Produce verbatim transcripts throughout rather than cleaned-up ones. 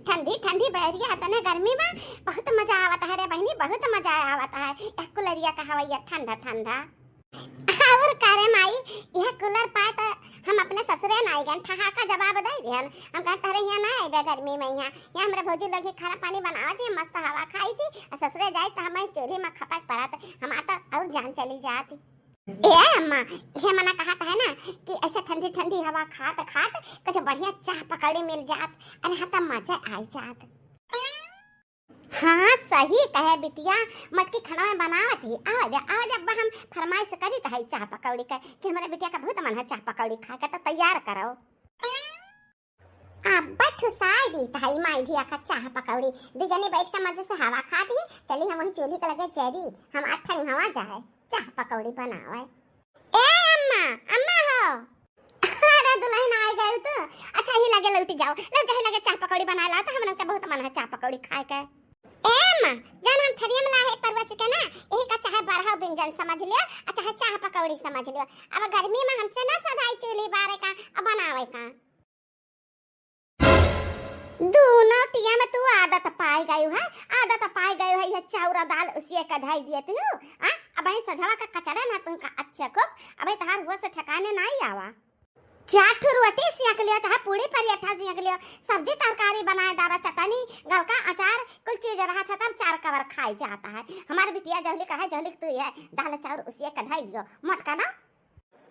ठंडी ठंडी बहरिया, तने गर्मी मा बहुत मजा आवत है रे बहिनी, बहुत मजा आवत है यह कुलरिया का हवैया ठंडा ठंडा। और का रे माई, यह कूलर पाए त हम अपने ससुरे ना आई गन, ठहाका जवाब दे दिहन। हम कहत तहरे यहाँ ना आइबे गर्मी में, यहाँ, यहाँ हमरे भौजी लोग ही खाना पानी बनावत ही, मस्त हवा खाई थी, और ससुरे जाई त हम चूल्ही में खपक पड़त, हमार त और जान चली जात। ए अम्मा, ये मना कहत है ना कि ऐसे ठंडी ठंडी हवा खात खात कुछ बढ़िया चाह पकौड़ी मिल जात, अरे हाँ, तब मजा आई जात। हाँ, सही कहे बिटिया, मटकी खनवा बनावत ही। आवा जा, आवा जा, अब्बा हम फरमाइश करी त है चाह पकौड़ी के कि हमरे बिटिया का बहुत मन है चाह पकौड़ी खाए के, तो तैयार करो। अब्बा ठुसाई दी त है माई धिया का चाह पकौड़ी। दू जने बैठ के मजे से हवा खात ही। चली हम वही चूल्ही के लगे चली, हम आठ ठन हवा जाए, चाह पकौड़ी बनावे। ए अम्मा, अम्मा हो। अरे दुल्हन आ गए तू। अच्छा, ही लगे लौट जाओ, लौट जाओ, ही लगे चाह पकौड़ी बना ला, तो हमन के बहुत मन है चाह पकौड़ी खाए के। ए अम्मा, जान हम थरिया में लाहे परवस के ना, यही का चाहे बरहा व्यंजन समझ लियो, आ चाहे चाह पकौड़ी समझ लियो। अब गर्मी में हमसे ना सधाई चूल्ही बारे का, अब बनावे का। दोनों टिया में तू आदत पाई गई है, आदत पाई गई है, ये चाउर दाल उसिए के धई दिए तू, आ? अब ही सझवा का कचरे ना तुमका अच्छे खूब, अब ही तहार हुआ से ठिकाने नहीं आवा। चार ठो रोटी सियक लियो, चाहे पूड़ी पराठा सियक लियो, सब्जी तरकारी बनाए डारा, चटनी, गलका अचार, कुल चीज रहा था, तब चार कवर खाई जाता है। हमारे बिटिया जहली का है, जहली तू है, दाल चाउर उसिए के धई दियो, मोटका ना।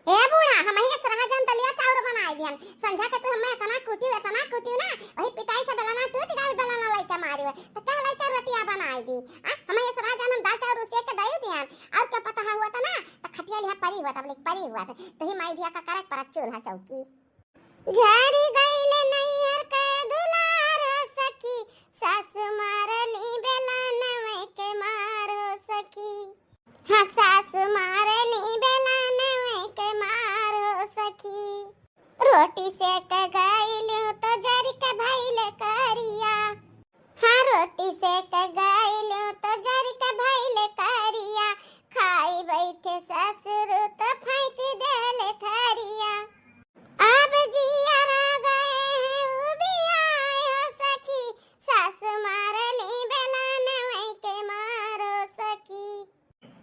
ए बूढ़ा, हम ही असरहा जान दलिया चाउर बनाए दिहन। संझा के तू हमें इतना कूटी, इतना कूटी ना, वही पिटाई से बेलना टूट गया, बेलना लइके मारी हुए। तो क्या लइके रोटियां बनाए दी? आ, हम ही असरहा जान हम दाल चाउर उसिए के दई दिहन। और क्या पता है हुआ था ना, तो खटिया लिहा परी हुआ था, बोले परी हुआ था। तो ही माई धिया का करक पर चूल्हा चौकी। झरी गइल नैहर के दुलार हो सखी, सास मारली बेलनवे के मार हो सखी। हाँ, सास मारली बेलनवे के मार हो सखी। रोटी सेक गइलू तो जरि के भइल करिया। हाँ, रोटी सेक गइलू तो जरि के भइल करिया। खाई बैठे ससुर तो फेंक देले थरिया। अब जियरा गए हैं उबियाए हो सखी, सास मारली बेलनवे के मार हो सखी।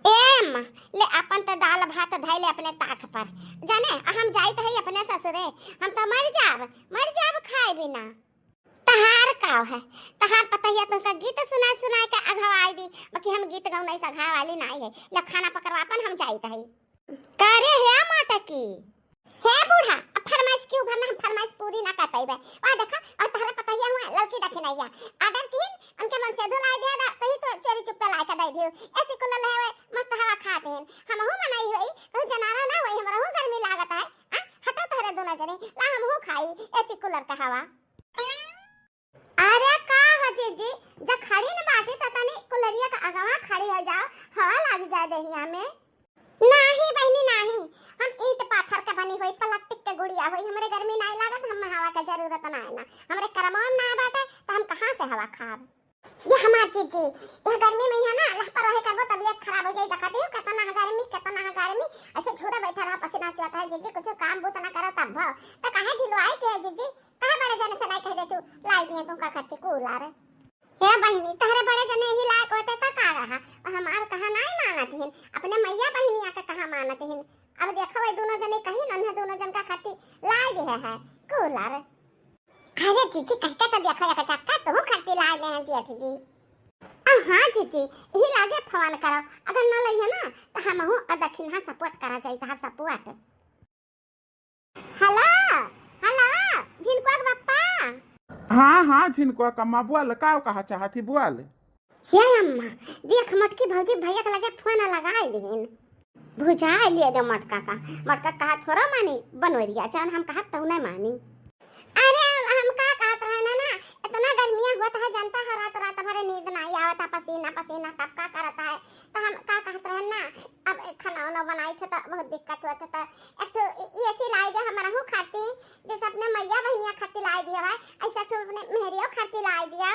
ए अम्मा, ले अपन त दाल भात धइले अपने ताक पर, जाने, आ हम जाइत हई अपने ससुरे, हम त मर जाब, मर जाब खाए बिना। तहार काव है, तहार पतहिया तुमका गीत सुनाए सुनाए के अघवाई दी, बाकी हम गीत गौनाई से अघावाली नाई है। ले खाना पकड़वा अपन, हम जाइत हई। करे हे मोटकी। हे बूढ़ा, अब फरमाइश क्यों भरना, हम फरमाइश पूरी ना कर पाइबे। वाह देखा, और तहरे पतहिया हुआ लड़की देखे नहीं है। आदर की उनके मन से धुलाई दे दा, तो ही तो चोरी चुप्पे लाई का दे दियो। एसी कूलर ले हुए मस्त हवा खाते हैं। हमहू मनाई हुई, कहूँ जनाना ना हुई, हमरा हूँ गर्मी लागत है। हाँ, हटो तहरे दोनों जने, ला हमहू खाई एसी कूलर का हवा। अरे का हो जीजी, जब खड़ी न बाटी त तनी कुलरिया के अगवा खड़ी हो जाओ, हवा लाग जाए देहिया में। नाही बहिनी नाही, हम ईंट पाथर के बनी हुई, प्लास्टिक के गुड़िया हुई, हमरे गर्मी नाही लागत, हमें हवा के जरूरत ना है ना, हमरे करमवा में ना बाटे त हम कहाँ से हवा खाब? ये हमार जीजी, यह गर्मी में यहाँ ना लापरवाही करबो तबीयत खराब हो जाई। देखा दियो कितना है गर्मी, कितना है गर्मी, ऐसे झूरे बैठा रहा, पसीना चुआता है। जीजी कुछ काम बूत ना करो तब भो, तो काहे ढिलवाए के है जीजी? कहा बड़े जने से नहीं कह दे तू, लाई दिए तुमका खातिर कूलर। हे बहिनी, तहरे बड़े जने ही लायक होते तो का रहा, और हमार कहा नहीं मानत हिन, अपने मैया बहिनिया का कहा मानत हिन। अब देखो, वही दोनों जने कहीं नन्हे दोनों जन का खातिर लाई दिए है कूलर। अरे जीजी, कह के तो देखो, एक चक्का तू खातिर लाई दे हैं जेठ जी। आ हाँ जीजी, यही लागे फोन करो, अगर न लइहे ना तो हमहू और दक्षिणा सपोर्ट करा जाई, तहार सपोर्ट। हेलो, हेलो, झिनकुआ के पप्पा। हाँ, हाँ, झिनकुआ का अम्मा, बोल, का कहा चाहत ही, बोल। हे अम्मा, देख मोटकी भौजी भैया के लगे फोन लगाए दिहिन। भुजाए लिए दे मोटका का। मोटका कहा थोड़ा मानी, बनोरिया, जौन हम कहा तौने मानी। अरे, हम का कहत रहन ना, इतना गर्मिया होत है, जनता है, रात, रात भरे नींद नाई आवत है, पसीना, पसीना टपका करत है। तो हम का कहत रहन ना, अब खाना उना बनाई थे तो बहुत दिक्कत होत है, तो एक ठो ए-, एसी लाई दे हमरहू खाती, जैसे अपने मैया बहिनिया खाती लाई दिया है, ऐसे तो अपने मेहरियो खाती लाई दिया।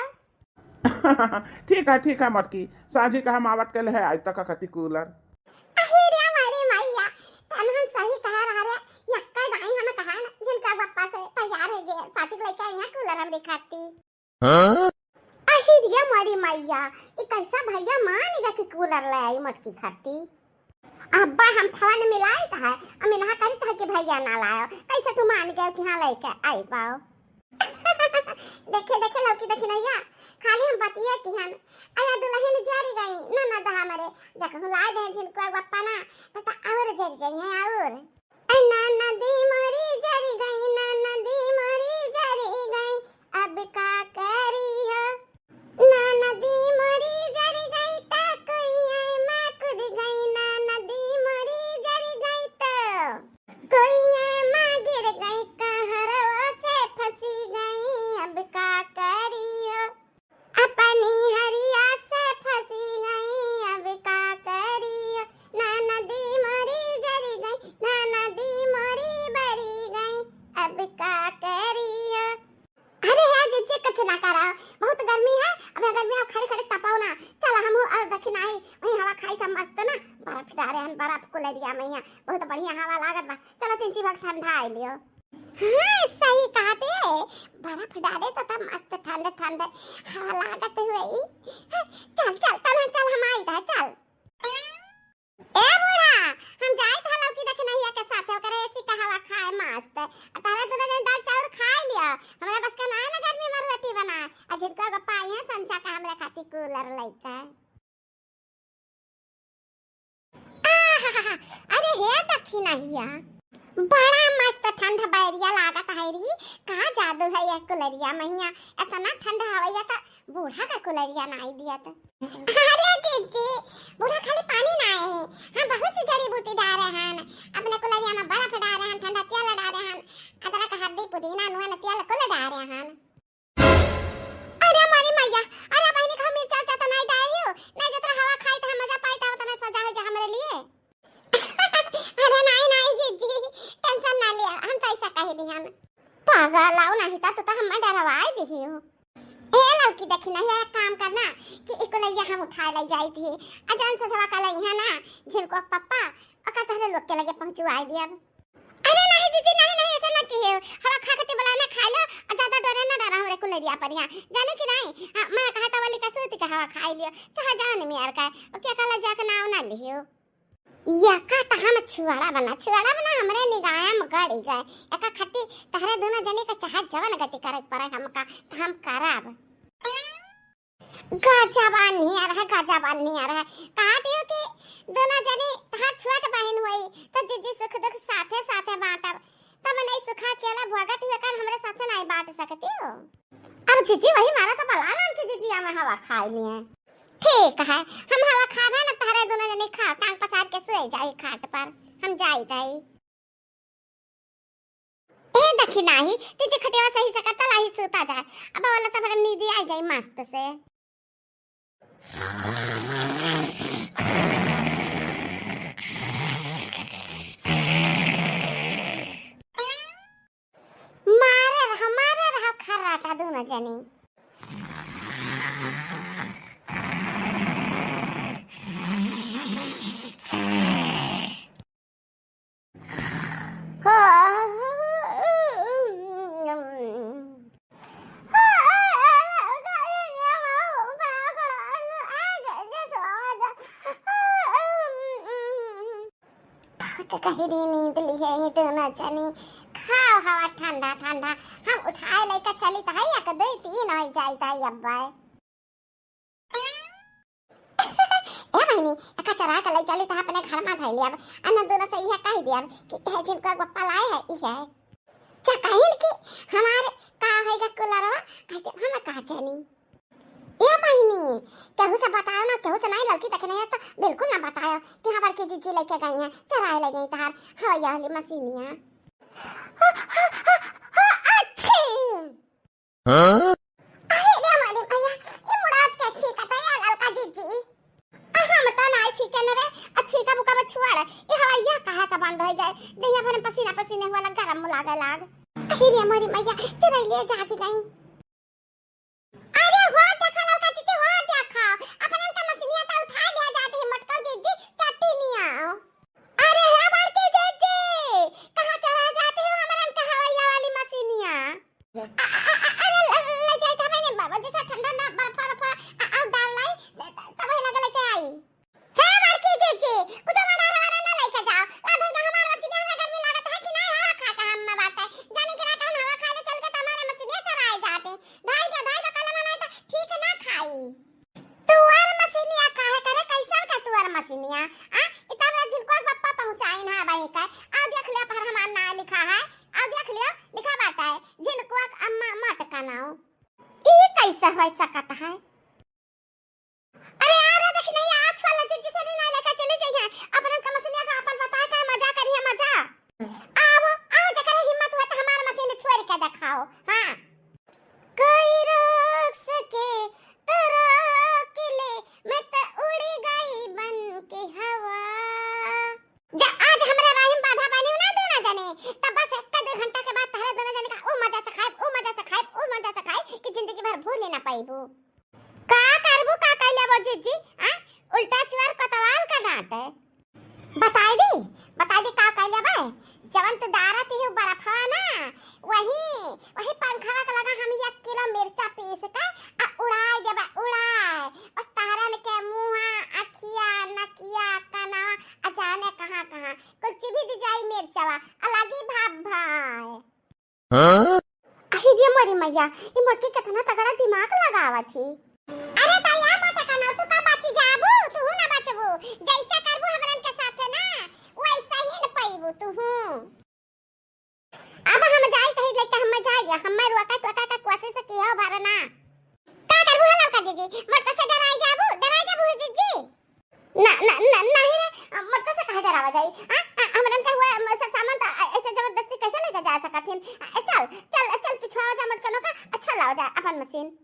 ठीक है, ठीक है मोटकी, साँझी का हम आवत के ले आइब तक खाती कूलर। अरे रे हमारी मैया, तन हम सही कह रहा रे, यक्का दाई हम कहा ना, झिनकुआ के पप्पा से तैयार है गे, साँझी के लेके आई हैं कूलर हमरे खाती। हाँ? अहिरिया मोरी मैया, ई कैसा भैया मान गया कि कूलर ले आई मोटकी खाती। अब्बा हम फोन मिलाइत है, अमिनहा करित है कि भैया ना लायो, कैसे तू मान गयो कि हाँ लेके आई पाओ। देखे देखे लौकी देखी नैया, खाली हम बतिये किहन, अया दुलहिन जरि गई ननद हमरे, जकहूँ लाइ दे झिनको बप्पा ना, त त और जरि जइहैं और। ए ननदी मोरी जरि गई, ननदी मोरी जरि गई, अब का करी हो। ननदी मोरी जरि गई त कुइये मा कुदि गई, ननदी मोरी जरि गई त कुइये मा गिर गई, कहरवा से फंसी गई, अब का करी हो। अपनी हरिया से फंसी गई, अब का करी हो। ननदी मोरी जरि गई, ननदी मोरी बरि गई, अब का करी हो। अरे हे जिज्जी, कुछ ना करो, बहुत गर्मी है। अब गर्मी है, खड़ी खड़ी तपो ना। चल हमहू और देखी नाही, वही हवा खाई था मस्त ना, बर्फ डारे हन, बर्फ कुलरिया मैया, बहुत बढ़िया हवा लागत बा। चलो तीन चीज ठंडा आई लियो। हाँ सही कहते, बर्फ डारे तो तब मस्त ठंड ठंड हवा लागत हुई। चल चल तब चल हम आई था, चल। ए बूढ़ा, हम जाइत ह लौकी देखी नैया के साथे, ओकरे एसी का हवा खाए मस्त। आ तहरे दुनो जन दाल चाउर खाए लिया। हमरा बस का नाय ना गर्मी में रोटी बनाए। आ झिनको एगो पाई है संझा का हमरे खातिर कूलर लइका। आहाहा, अरे हे देखी नैया, बड़ा मस्त ठंड बैरिया लागत है री। का जादू है ये कूलरिया मैया, इतना ठंड हवैया त बूढ़ा का कुलरिया नाई दिया त। अरे जीजी, बूढ़ा खाली पानी नाई, हम बहुत सी जड़ी बूटी डारे हन। अपने कुलरिया में बर्फ डारे हन, ठंडा तेल डारे हन, अदरक, हल्दी, पुदीना, नून, तेल कुल डारे हन। अरे मोरी मैया, अरे बहिनी का मिर्चा उर्चा त नाई डारी हो, नाई जतरा हवा खाई त हम मजा पाई त उतना सजा हो जा हमरे लिए। अरे नाई नाई जीजी, टेंशन ना लिया, हम तो ऐसा कह दी हन। पागल आओ नहीं त तू तो हम डरवाए दी हो। ए लड़की देखी नहीं, एक काम करना कि इकुलैया हम उठाए ले जाई थी। आ जान से सवा का लई है ना, झिनको पप्पा, ओका तहरे लोग के लगे पहुँचवाए दिया। अरे नहीं जीजी, नहीं नहीं, ऐसा ना किहे। हवा खा के बोला ना खा लो, आ ज्यादा डरे ना डरा हमरे कुलरिया पर यहाँ। जाने कि नहीं, हाँ, मैं कहा था वाली का सूती का हवा खाई लियो, चाहे जान में यार का, ओके कला जाके नाव ना लियो। या का त हम छुआड़ा बना, छुआड़ा बना हमरे निगाह में गड़ी गए। एका खट्टी तहरे दोनों जने के चाहे जवन गति करे के पड़े हमका, त हम करब। गजबा नियर है, गजबा नियर है। कहा दियो कि दोनों जने तहार छोट बहन होई, त जीजी सुख दुख साथे साथे बांटब। तब नहीं सुखा अकेला भोगत हुए काल हमरे साथे नहीं बांट सकती हो। अब जीजी वही मारा तो बला लान की जीजी हमें हवा खाई लिए। ठीक है, हम हवा खाबे न, तहरे दोनों जने खा, टांग पसार के सोए जाई खाट पर, हम जाई ताई। ए देखी नाही, तीजे खटिया सही से कतल आही सूता जाए, अब वाला तो फिर नींद आ जाई मस्त से। मारे रहा, मारे रहा खर्राटा दोनों जनी। बहुत गहरी नींद ली है ये दोनों जनी। खाओ हवा ठंडा ठंडा, हम उठाए लेके चली तो है, एक दो तीन हो जाई ताई अब्बा। ए बहिनी, एका चरा के ले चली तो अपने घर में धैली अब। अन्न दोनों से यह कह दिया कि यह जिनको पप्पा लाए है, यह है। चा कहिन कि हमारे का होएगा कुलरवा, कहते हम का जानी। ए बहिनी, केहू से बताओ ना, केहू से नहीं लड़की देखे नहीं है तो बिल्कुल ना बताओ कि हाँ बड़की जीजी लेके गई हैं, चराए ले गई तहार हवैया वाली मशीनिया। हो, हो, हो, हो, अच्छी। हाँ? अरे रे मारी मैया, ई मुराद के छींकत है ललका जीजी। आ हम तो नाई छींके न रे, आ छींका बुका बछुआड़। ई हवैया कहा का बंद हो जाए, देहिया भर में पसीना पसीने हुआ लग, गरम लागे लाग। अरे रे मारी मैया, चुरैलिया जागी गई। अरे हो देखा ललका जीजी, हो देखा, अपनन का मशीनिया तो उठा लिया जाती है मटका जीजी, चट्टी नहीं आओ। अरे हे बड़की जीजी, कहाँ चला जाती हो हमरन के हवैया वाली मशीनिया? अ-, अ-, अ-, अरे ल-, ल-, ले जाए था मैंने बाबा बनाओ। ई कैसे हो सकत है? अरे आ रहा देख नहीं, आज वाला जिज्जी से नहीं लेकर चले जाइए। अपन का मसीनिया का अपन बताए का मजा करिए, मजा। आओ, आओ, जकर हिम्मत हुआ तो हमार मशीन छोड़ के दिखाओ। हाँ। कोई रोक सके तो रोक ले, मैं तो उड़ी गई बन के हवा। जा आज हमरा राही में बाधा बनी ना दोनों जने, तब बस एक दो घंटा के बाद तहरे दोनों जने का ओ मजा चखाइब, ओ मजा चखाइब, ओ मजा चखाइब कि जिंदगी भर भूल ही ना पाइबू। का करबू, का कैले बा जिज्जी? आ? उल्टा चुअर कोतवाल का डांटे। बताई दी, बताई दी का कैले बा? जवन तू डारत ही बर्फवा ना, वही, वही पंखवा के लगा हम एक किलो मिर्चा पीस के आ उड़ाई देबा, उड़ाई। बस तहरन के मुँहा, अखिया, नकिया, कनवा, आ जाने कहाँ कहाँ कुल चिबी दी जाई मिर्चवा, अलगी भाप भाई। हाँ? अरे रे मोरी मैया, ई मोटकी कितना तगड़ा दिमाग लगावत ही। अरे तैया मोटे कनौ, तू का बची जाबू? तू ना बचबू। जैसे करबू हमरन के साथे ना, वैसे ही न पैबू तू। अब हम जाई कहीं लेके हम जाई, हम रोका तो का कोशिश कियो भरना। का करबू हला का जीजी? मोटका से डराई जाबू, डराई जाबू जीजी? ना, ना, ना, नहीं रे, मोटका से कहाँ डरावा जाई? आ, आ, हमरन के हुआ, म-, स-, सामान तो, आ, ऐसे जबरदस्ती कैसे लेके जा सकत हिन? आ, चल, चल, चल, पिछुआ जा मोटकनो का, अच्छा लावा जा अपन मशीन।